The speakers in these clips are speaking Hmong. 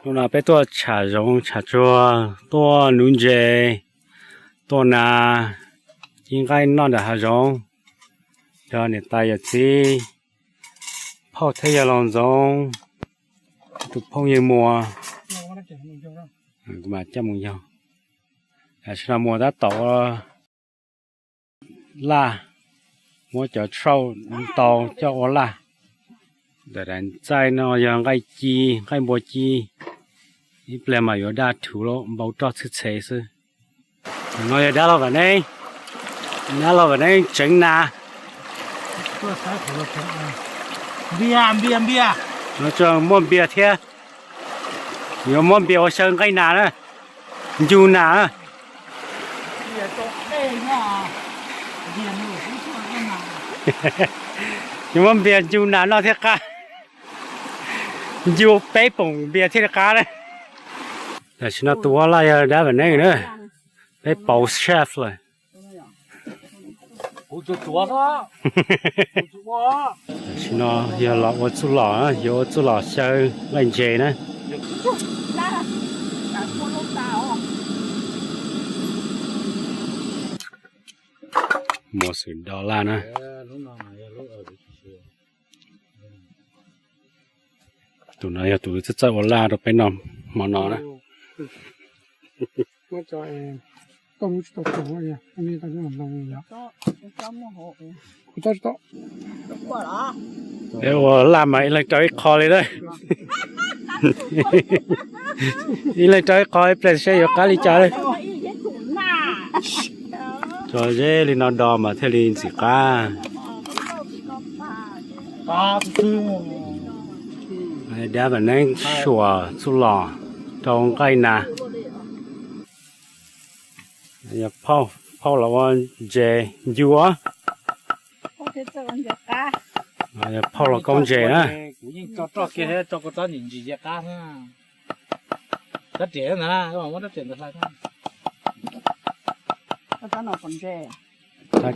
Hnub no peb tuaj tsham zoov tsham tsuag, tuaj nuv ntses, tuaj nas, ib nqaij noj nram hav zoov, nrog niam tais yawm txiv, phauj thiab yawg laus Ntxoov, tus phooj ywg Muas, kuv mam coj mus yog. Tam sim no Muas tab tom ua laj, muab cov tsauj ntau coj ua laj. Ntawm daim txaij no yog nqaij ci, nqaij npua ci, ib pliag mas yuav daj thuv lawm, npau roj txhwb txhev xwb. No yog dab laug Vam Neeb, dab laug Vam Neeb tseev nas. Muaj npias thiab, yuav muab npias ua xyaw nqaij nas na, ncu nas na. Yuav muab npias ncu nas noj thiaj qab, ncu peb poom npias thiaj li qab na. Tam sim no tus ua laj yog dab Vam Neeb na, peb pauv chef lawm. Tam sim no yog los ua txuj lom, yog ua txuj lom xyaw nqaij ntses na. Muas xwm do laj na. Tus no yog tus txawj txawj ua laj rau peb noj hmo no na. Peb ua laj mas ib leeg rau ib qho li na. Ib leeg rau ib qho, ib pliag seb yuav qab li cas li. Tso zeb li no do mas thiaj li ntxim qab. Dab Vam Neeb suam txuj lom rau nqaij nas. Phauj, phauj los ua ntses ncu os. Phauj los kaub ntses na. Tab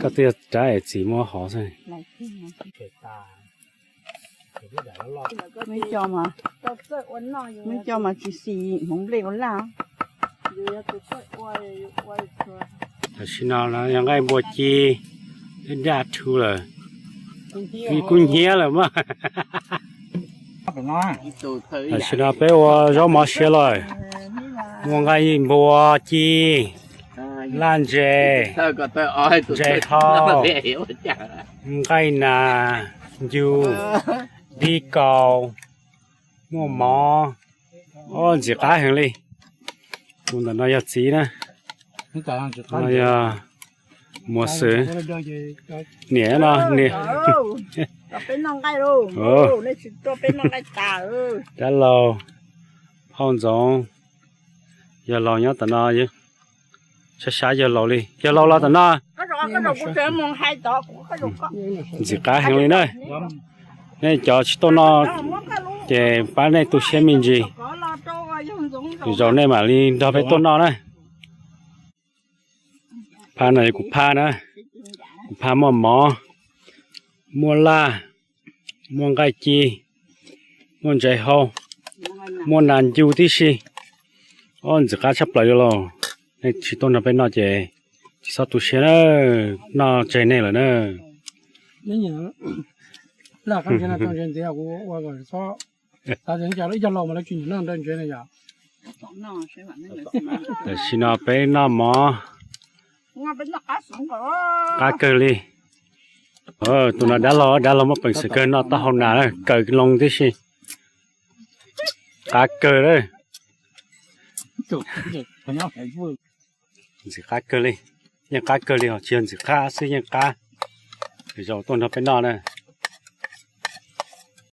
koj twb yog rab es txiv muab hov xwb. Muab coj mas tsis xis hmoov nplej ua laj. Tam sim no yog nqaij npua ci, daj thu lawm, kub hnyiab lawm mas. Tam sim no peb ua zaub mov siav lawm, muaj nqaij npua ci, laj ntses, ntses hau, nqaij nas, ncu, dib kaus, muaj mov. Ntxim qab heev li. Tus ntawm no yog txiv na, no yog muam xwm, niam no niam. Dab laug, phauj ntxoov, yawg laus nyob tom no, sab sab yawg laus li, yawg laus los tom no. Ntxim qab heev li na. Nej cov tsis tuaj noj ces pab nej tu siab me ntsis. Lwm zaus nej mam li nrog peb tuaj noj na. Phaj no yog kuv phaj na, kuv phaj muaj mov, muaj laj, muaj nqaij ci, muaj ntses hau, muaj nas ncu tib si. Ob, ntxim qab tshaj plaws li lauj. Nej tsis tuaj nrog peb noj ces tsis txhob tu siab na, noj tseg nej lawm na. Tam sim no peb noj mov qab kawg li. Tus no dab laug, dab laug muaj peev xwm kawg, noj taub hau nas na, kaw loo tib si. Qab kawg lawm. Ntxim qab kawg li, yeej qab kawg li os, tsis yog ntxim qab xwb, yeej qab. Zaum tuaj nrog peb noj na.